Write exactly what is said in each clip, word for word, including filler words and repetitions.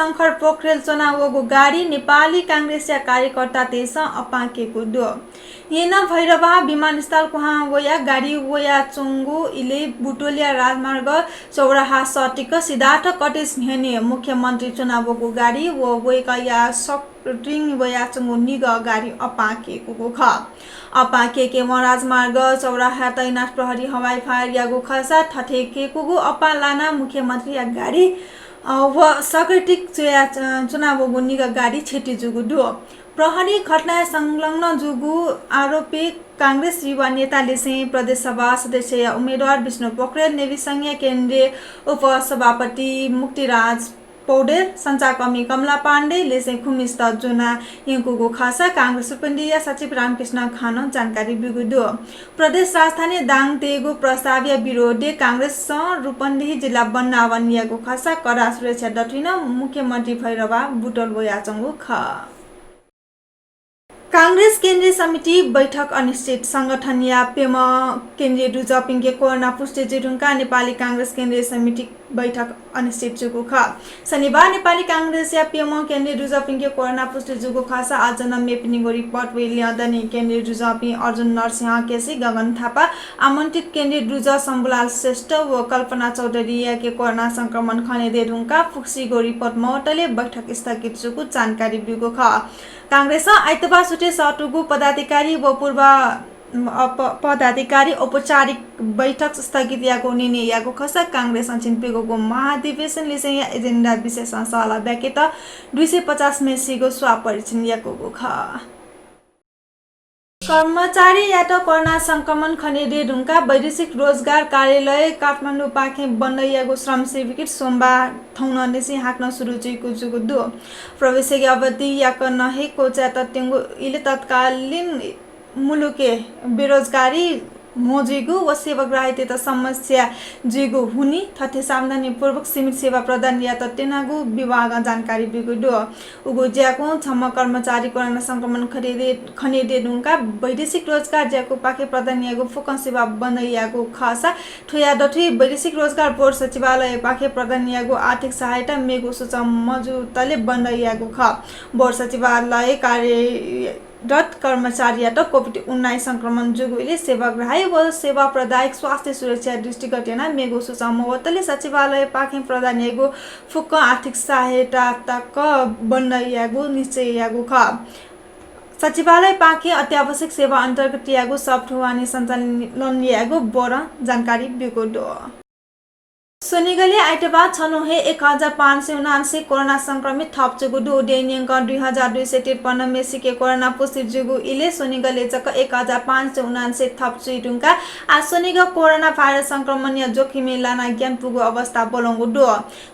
शंकर पोखरेल च्वनावःगु गाडी नेपाली कांग्रेसया कार्यकर्तातय्सं अपांकेकू दु। येँ नं भैरवा विमानस्थल कुहां वयाः गाडी वयाच्वंगु इलय् बुटवलया राजमार्ग चौराहा सटिक सिद्धार्थ कटेज न्ह्यःने मुख्यमन्त्री च्वनावःगु गाडी व वय्कःया सकरिङ वयाच्वंगु निगः गाडी अपांकेकूगु खः। अपांकेकेवं राजमार्ग चौराहा तैनाथ प्रहरी हवाई फायर याःगु खःसा थथे केकूगु अपां लानाः मुख्यमन्त्रीया गाडी, अ, व सकरिटिक च्वया, अ, च्वनावःगु निगः गाडी क्षति जूगु दु। प्रहरी घटनाय् संलग्न जूगु आरोपय् कांग्रेस युवा नेता लिसें प्रदेश सभा सदस्यया उम्मेदवार विष्णु पोखरेल, नेविसंघया केन्द्रीय उपसभापति मुक्तिराज पौडेल, सञ्चारकर्मी कमला पाण्डे लिसें खुम्हिसित ज्वना यंकूगु खःसा कांग्रेस रूपन्देहीया सचिव रामकृष्ण खाँनं जानकारी ब्यूगु दु। प्रदेश राजधानी दाङ तयेगु प्रस्तावया विरोधय् कांग्रेसं रूपन्देही जिल्ला बन्द आह्वान याःगु खःसा कडा सुरक्षा दथुइ नं मुख्यमन्त्री भैरवा बुटवल वयाच्वंगु खः। कांग्रेस केन्द्रीय समिति बैठक अनिश्चित। संगठनया प्यम्ह केन्द्रीय दुजःपिंके कोरोना पुष्टि जुइ धुंकाः नेपाली कांग्रेस केन्द्रीय समिति बैठक अनिश्चित जूगु खः। शनिबार नेपाली कांग्रेसया प्यम्ह केन्द्रीय दुजःपिंके कोरोना पुष्टि जूगु खःसा अझ नं मेपिनिगु रिपोर्ट वये ल्यं दनि। केन्द्रीय दुजःपिं अर्जुन नरसिंह केसी, गगन थापा, आमन्त्रित केन्द्रीय दुजः शम्भुलाल श्रेष्ठ व कल्पना चौधरीयाके कोरोना संक्रमण खनेदये धुंकाः फुक्कसिगु रिपोर्ट मवतले बैठक स्थगित जूगु जानकारी ब्यूगु खः। कांग्रेसं आइतबाः सुथय् सःतूगु पदाधिकारी व पूर्व, अ, प-, पदाधिकारी औपचारिक बैठक स्थगित यायेगु निर्णय याःगु खःसा कांग्रेसं झिंप्यघौगु महाधिवेशन लिसेंया एजेन्डा विषयसं सल्लाह ब्याकेत दुई सय पचास मेसिगु स्वाब परीक्षण याकूगु खः। कर्मचारीयात कोरोना संक्रमण खनेदये धुंकाः वैदेशिक रोजगार कार्यालय काठमाडौंपाखें बन्द याःगु श्रम शिविर सोमबार थौंनिसें हाकनं सुरु जुइगु जूगु दु। प्रवेशावधि याकनं हे क्वचायेत त्यंगु इलय् तत्कालीन मुलुकय् बेरोजगारी म्हो जुइगु व सेवाग्राहीतय्त समस्या जुइगु हुनिं थथे सावधानीपूर्वक सीमित सेवा प्रदान यायेत त्यनागु विभागं जानकारी ब्यूगु दु। उगु ज्याकुं छम्ह कर्मचारी कोरोना संक्रमण खनेदये, खनेदये धुंकाः वैदेशिक रोजगार ज्याकुपाखें प्रदान याःगु फुक्कं सेवा बन्द याःगु खःसा थ्वया दथुइ वैदेशिक रोजगार बोर्ड सचिवालयपाखें प्रदान याःगु आर्थिक सहायता मेगु सूचं मजुतले बन्द याःगु खः। बोर्ड सचिवालय कार्य रत कर्मचारीयात कोभिड उन्नाइस संक्रमण जूगु इलय् सेवाग्राही व सेवा प्रदायक स्वास्थ्य सुरक्षा दृष्टिगत यानाः मेगु सूचं मवतले सचिवालयपाखें प्रदान याःगु फुक्क आर्थिक सहायता तक बन्द यायेगु निश्चय याःगु खः। सचिवालयपाखें अत्यावश्यक सेवा अन्तर्गत याःगु सफ्ट वाणी सञ्चालन यायेगु बोर्डं जानकारी ब्यूगु दु। स्वनिगलय् आइतबार छन्हु हे एक हजार पाँच सय उनान्सय कोरोना संक्रमित थप जूगु दु। देय्‌न्यंकं दुई हजार दुई सय त्रिपन्न मेसिके कोरोना पुष्टि जूगु इलय् स्वनिगलय् जक एक हजार पाँच सय उनान्सय थप जुइ धुंकाः आः स्वनिगः कोरोना भाइरस संक्रमणया जोखिमय् लानाः ग्यानापुगु अवस्था ब्वलंगु दु।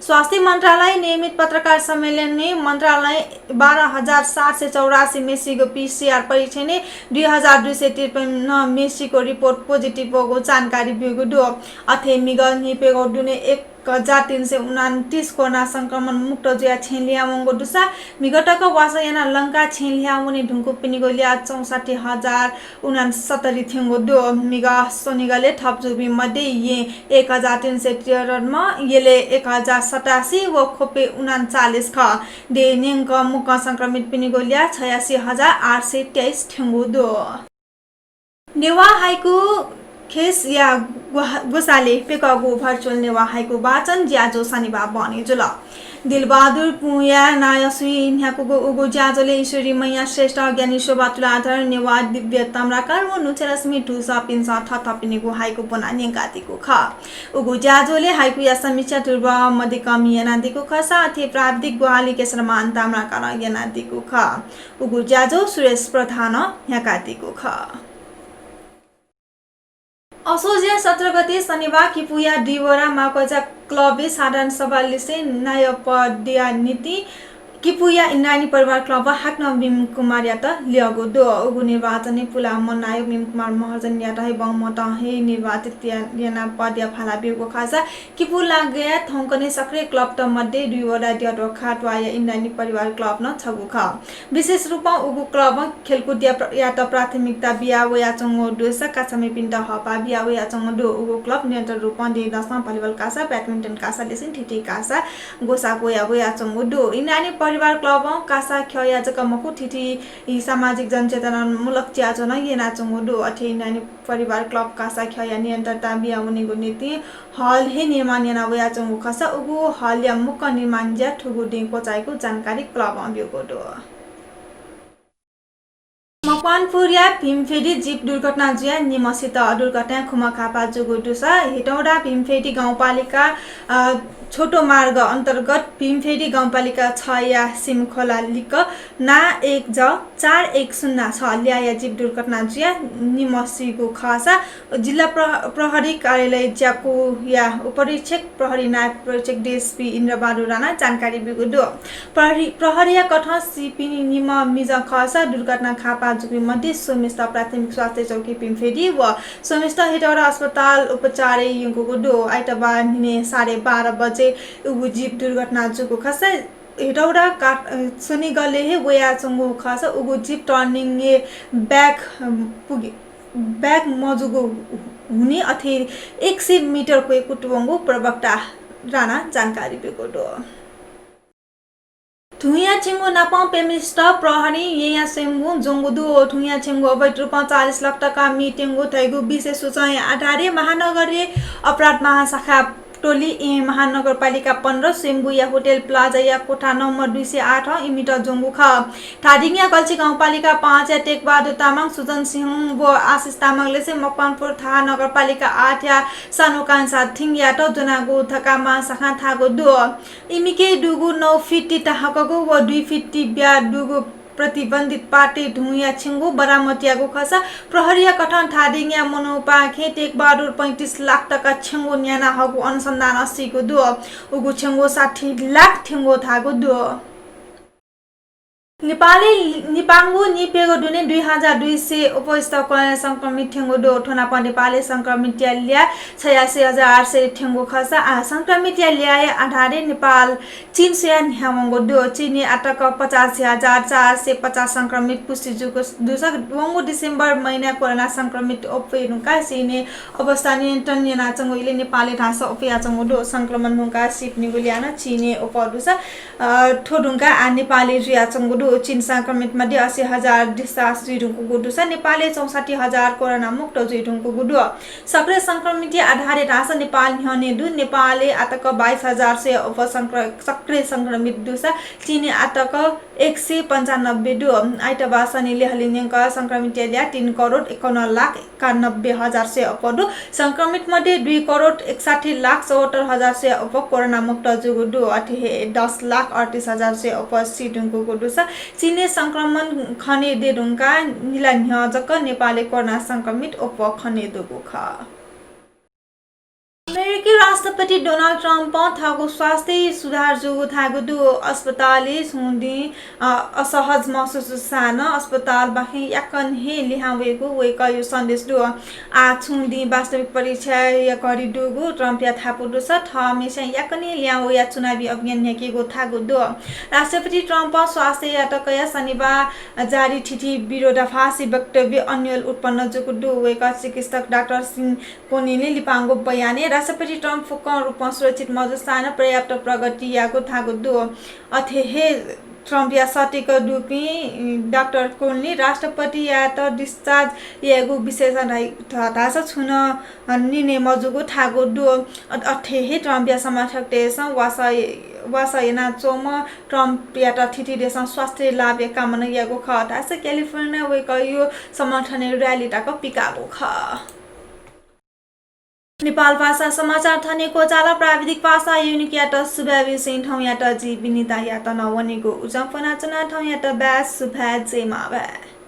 स्वास्थ्य मन्त्रालय नियमित पत्रकार सम्मेलनय् मन्त्रालयं बाह्र हजार सात सय चौरासी मेसिगु पिसिआर परीक्षणय् दुई हजार दुई सय त्रिपन्न मेसिगु रिपोर्ट पोजिटिभ वःगु जानकारी ब्यूगु दु। अथे म्हिगः न्हिप्यघौ दुने एक हजार तीन सय उनान्तिस कोरोना संक्रमण मुक्त जुयाः छेँ लिहां वंगु दुसा म्हिगः तक वासः यानाः लंकाः छेँ लिहां वने धुंकूपिनिगु ल्याः चौसट्ठी हजार उनासत्तरी थ्यंगु दु। म्हिगः स्वनिगलय् थप जूपिं मध्ये येँ एक हजार तीन सय त्रियानब्बे, यलय् एक हजार सतासी व ख्वपय् उनाचालिस खः। देय्‌न्यंकं मुक्कं संक्रमितपिनिगु ल्याः छयासी हजार आठ सय तेइस थ्यंगु दु। नेवाः हाइकु खेसया ग्वाः-, ग्वसालय् प्यकःगु भर्चुअल नेवाः हाइकु वाचन ज्याझ्वः शनिबार बहनी जुल। दिलबहादुर पुँया नायःसुइ न्ह्याकूगु उगु ज्याझ्वलय् ईश्वरी मैया श्रेष्ठ, ज्ञानी शोभा तुलाधर, नेवाः दिव्य ताम्राकार व नुछेलक्ष्मी धुसःपिन्सं थःथःपिनिगु हाइकु ब्वनाः न्यंकादीगु खः। उगु ज्याझ्वलय् हाइकुया समीक्षा ध्रुव मधिकर्मीं यानादीगु खःसा अथे प्राविधिक ग्वाहालि केशरमान ताम्राकारं यानादीगु खः। उगु ज्याझ्वः सुरेश प्रधानं न्ह्याकादीगु खः। असोजया सत्र गते शनिबार किपूया दिवरा माकोजा क्लबय् साधारण सभा लिसें नायः पदया निंतिं किपुया इन्द्रायणी परिवार क्लबं हाकनं भीम कुमारयात ल्यःगु दु। उगु निर्वाचनय् पुलांम्ह नायः भीम कुमार महर्जनयात हे बहुमतं हे निर्वाचित या-, यानाः पदया भाला ब्यूगु खःसा किपु लागाय् थौंकन्हय् सक्रिय क्लबत मध्ये दुईवटा द्यः ध्वाखा त्वाःया इन्द्रायणी परिवार क्लब नं छगू खः। विशेष रूपं उगु क्लबं खेलकुदया प्र-, यात प्राथमिकता बिया वयाच्वंगु दुसा कासामिपिन्त हःपाः बिया वयाच्वंगु दु। उगु क्लब निरन्तर रूपं दिनदसं भलिबल कासा, ब्याडमिन्टन कासा लिसें थीथी कासा ग्वसाः ग्वया वयाच्वंगु दु। इन्द्रायणी परिवार क्लबं कासा ख्यःया जक मखु, थीथी सामाजिक जनचेतनामूलक च्याच्वः नं यानाच्वंगु दु। अथे इन्द्रायणी परिवार क्लब कासा ख्यःया निरन्तरता बिया वनेगु निंतिं हल हे निर्माण याना वयाच्वंगु खःसा उगु हलया मुक्कं निर्माण ज्या थुगु दिं क्वचाइगु जानकारी क्लबं ब्यूगु दु। मकवानपुरया भीमफेदी जीप दुर्घटना जुयाः निम्हसित। दुर्घटनाय् खुम्ह घाःपाः जूगु दुसा हेटौडा भीमफेदी गाउँपालिका, अ, छोटो मार्ग अन्तर्गत भीमफेदी गाउँपालिका छया सिमखोला लिक्क ना एक ज चार एक शून्य छ ल्याःया जीप दुर्घटना जुयाः निम्हसिगु खःसा जिल्ला प्र-, प्रहरी कार्यालय ज्याकुया उपरीक्षक प्रहरी नायब उपरीक्षक डिएसपी इन्द्रबहादुर राणां जानकारी ब्यूगु दु। प्रहरी, प्रहरीया कथं सीपिं निम्ह मिजं खःसा दुर्घटना घाःपाः जूपिं मध्ये स्वम्हेसित प्राथमिक स्वास्थ्य चौकी भीमफेदी व स्वम्हेसित हेटौडा अस्पताल उपचारय् यंकूगु दु। आइतबार न्हिनय् साढे बाह्र बजे उगु जीप दुर्घटना जूगु खःसा हेटौडा का-, अ, स्वनिगलय् हे वयाच्वंगु खःसा उगु जीप टर्निङय् ब्याक, अ, पुगे-, ब्याक मजूगु हुनिं अथे एक सय मिटर क्वय् कुतुवंगु प्रवक्ता राणां जानकारी ब्यूगु दु। धुँया छेँगू नापं प्यम्हेसित प्रहरीं येँयाः स्वयेगु ज्वंगु दु। धुँया छेँगू अवैध रूपं चालिस लाख तका मि त्यंगु धइगु विशेष सूचनाया आधारय् महानगरीय अपराध महाशाखा टोली येँ महानगरपालिका पन्ध्र स्वयम्भूया होटल प्लाजाया कोठा नम्बर दुई सय आठं इमित ज्वंगु खः। धादिङया गल्छी गाउँपालिका पाँचया टेकबहादुर तामाङ, सुजन सिंह व आशिष तामाङलिसे मकवानपुर थाहा नगरपालिका आठया सानुकान्छा थिङयात ज्वनागु धकाः महाशाखां धाःगु दु। इमिके दुगु नौ फिट धाःगु व दुई फिट ब्या दुगु प्रतिबन्धित पाटी धुँया छेँगू बरामद याःगु खःसा प्रहरीया कथं धादिङया मनूपाखें टेकबहादुर पैंतिस लाख तका छेँगू न्याना हःगु अनुसन्धानं सीगु दु। उगु छेँगू साठी लाख थेंगु धाःगु दु। नेपालय् निपांगु निप्यंगू दुने दुई हजार दुई सय अप्वःसित कोरोना संक्रमित थेंगु दु। थ्व नाप नेपालय् संक्रमितया ल्याः छयासी हजार आठ सय थेंगु खःसा आ संक्रमितया ल्याःया आधारय् नेपाल चीन स्वयाः न्ह्यावंगु दु। चीनय् आतक पचासी हजार चार सय पचास संक्रमित पुष्टि जूगु दुसा वंगु डिसेम्बर महिनाय् कोरोना संक्रमित अप्वये धुंकाः चीनय् अवस्था नियन्त्रण यानाच्वंगु इलय् नेपालय् धाःसा अप्वयाच्वंगु दु। संक्रमण धुंकाः सीपिनिगु ल्याः नं चीनय् अप्वः दुसा, अ, थ्व धुंकाः आः नेपालय् जुयाच्वंगु दु। चीन संक्रमित मध्ये असी हजार डिस्चार्ज जुइधुंकूगु दुसा नेपालय् चौसट्ठी हजार कोरोना मुक्त जुइधुंकूगु दु। सक्रिय संक्रमितया आधारय् धाःसा नेपाल न्ह्यःने दु। नेपालय् आतक बाइस हजार सय अप्वः संक्र-, सक्रिय संक्रमित दुसा चीनय् आतक एक सय पन्चानब्बे दु। आइतबार शनिले हलिंन्यंक संक्रमितया ल्याः तीन करोड एकाउन्न लाख एकानब्बे हजार सय अप्वः दु। संक्रमित मध्ये दुई करोड एकसट्ठी लाख चौहत्तर हजार सय अप्वः कोरोना मुक्त जूगु दु। अथे हे दस लाख अडतिस हजार सय अप्वः सीधुंकूगु दुसा चीनय् संक्रमण खनेदये धुंकाः निला न्ह्यः जक नेपालय् कोरोना संक्रमित अप्वः खनेदुगु खः। अमेरिकी राष्ट्रपति डोनाल्ड ट्रम्पं थःगु स्वास्थ्यय् सुधार जूगु धाःगु दु। अस्पतालय् छुं दिं, अ, असहज महसुस जूसां नं अस्पतालपाखें याकनं हे लिहां वयेगु वय्कःया सन्देश दु। आः छुं दिं वास्तविक परीक्षाया घडी दुगु ट्रम्पया धापू दुसा थःम्हेस्यां याकनं लिहां वयाः चुनावी अभियान न्ह्याकेगु धाःगु दु। राष्ट्रपति ट्रम्पं स्वास्थ्ययात कयाः शनिबार जारी थीथी विरोधाभासी वक्तव्य अन्योल उत्पन्न जूगु दु। वय्कः चिकित्सक डाक्टर सिन कोनीले लिपांगु बयानय् राष्ट्रपति ट्रम्प फुक्क रूपं सुरक्षित मजूसां नं पर्याप्त प्रगति याःगु धाःगु दु। अथे हे ट्रम्पया सतिक दुपिं डाक्टर कोनीले राष्ट्रपतियात डिस्चार्ज यायेगु विषयय् धाइ-, ध-, धाःसा छुं नं निर्णय मजूगु धाःगु दु। अ-, अथे हे ट्रम्पया समर्थकतय्सं वासः, वासः यानाच्वंम्ह ट्रम्पयात थीथी देशं स्वास्थ्य लाभया कामना याःगु खः धाःसा क्यालिफोर्नियाय् वय्कःया समर्थनय् र्‍याली तक पिकाःगु खः। नेपाल भाषा समाचार थन हे क्वचाल। प्राविधिक भाषा युनिकयात सुभाय् बिसें थौंयात जि विनितायात नं वनेगु उजं फ्वनाच्वना। थौंयात बाय्, सुभाय्, जय मांभाय्।